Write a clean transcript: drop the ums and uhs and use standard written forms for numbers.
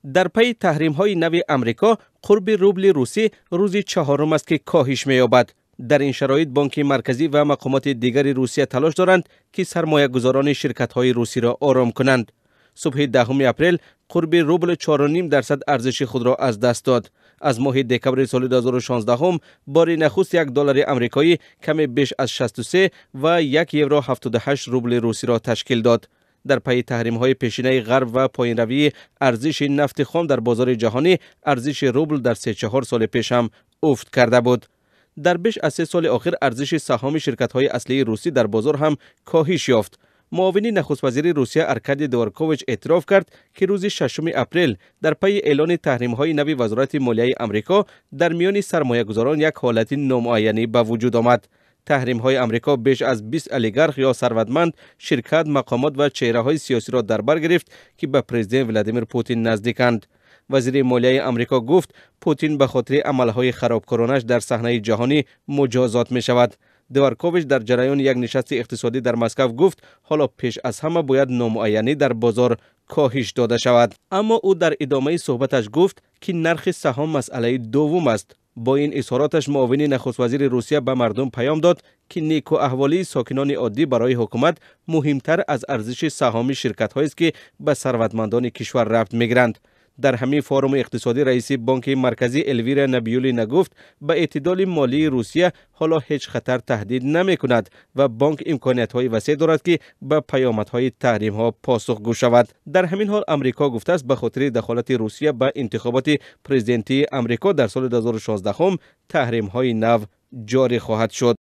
Дар пайи таҳримҳои нави Амрико қурби рубли русӣ рӯзи чаҳорум аст, ки коҳиш меёбад. Дар ин шароит Бонки Марказӣ ва мақомоти дигари Русия талош доранд, ки сармоягузорони ширкатҳои русиро ором кунанд. Субҳи 10 апрел қурби рубл 4,5% арзиши худро аз даст дод. Аз моҳи декабри соли 2016 бори нахуст 1 доллари амрикоӣ каме беш аз 63 ва 1 евро 78 рубли русиро ташкил дод. Дар пайи таҳримҳои пешинаи Ғарб ва поинравии арзиши нафти хом дар бозори ҷаҳонӣ арзиши рубл дар 3-4 соли пеш ҳам уфт карда буд. Дар беш аз 3 соли охир арзиши саҳоми ширкатҳои аслии русӣ дар бозор ҳам коҳиш ёфт. Муовини нахуствазири Русия Аркадий Дворкович эътироф кард, ки рӯзи 6 апрел дар пайи эълони таҳримҳои нави Вазорати молияи Амрико дар миёни сармоягузорон як ҳолати номуайянӣ ба вуҷуд омад. Таҳримҳои Амрико беш аз 20 олигарх ё сарватманд, ширкат, мақомот ва чеҳраҳои сиёсиро дар бар гирифт, ки ба президент Владимир Путин наздиканд. Вазири молияи Амрико гуфт, Путин ба хотири амалҳои харобкоронаш дар саҳнаи ҷаҳонӣ муҷозот мешавад. Дворкович дар ҷараёни як нишасти иқтисодӣ дар Москав гуфт, ҳоло пеш аз ҳама бояд номуайянӣ дар бозор коҳиш дода шавад. Аммо ӯ дар идомаи суҳбаташ гуфт, ки нархи саҳом масъалаи дуввум аст. Бо ин изҳороташ муовини нахуствазири Русия ба мардум паём дод, ки некуаҳволии сокинони оддӣ барои ҳукумат муҳимтар аз арзиши саҳоми ширкатҳоест, ки ба сарватмандони кишвар рабт мегиранд. Дар ҳамин форуми иқтисодӣ раиси Бонки Марказӣ Элвира Набиуллина гуфт, ба эътидоли молии Русия ҳоло ҳеҷ хатар таҳдид намекунад ва бонк имкониятҳои васеъ дорад, ки ба паёмадҳои таҳримҳо посухгӯ шавад. Дар ҳамин ҳол Амрико гуфтааст, ба хотири дахолати Русия ба интихоботи президентии Амрико дар соли 2016 таҳримҳои нав ҷорӣ хоҳад шуд.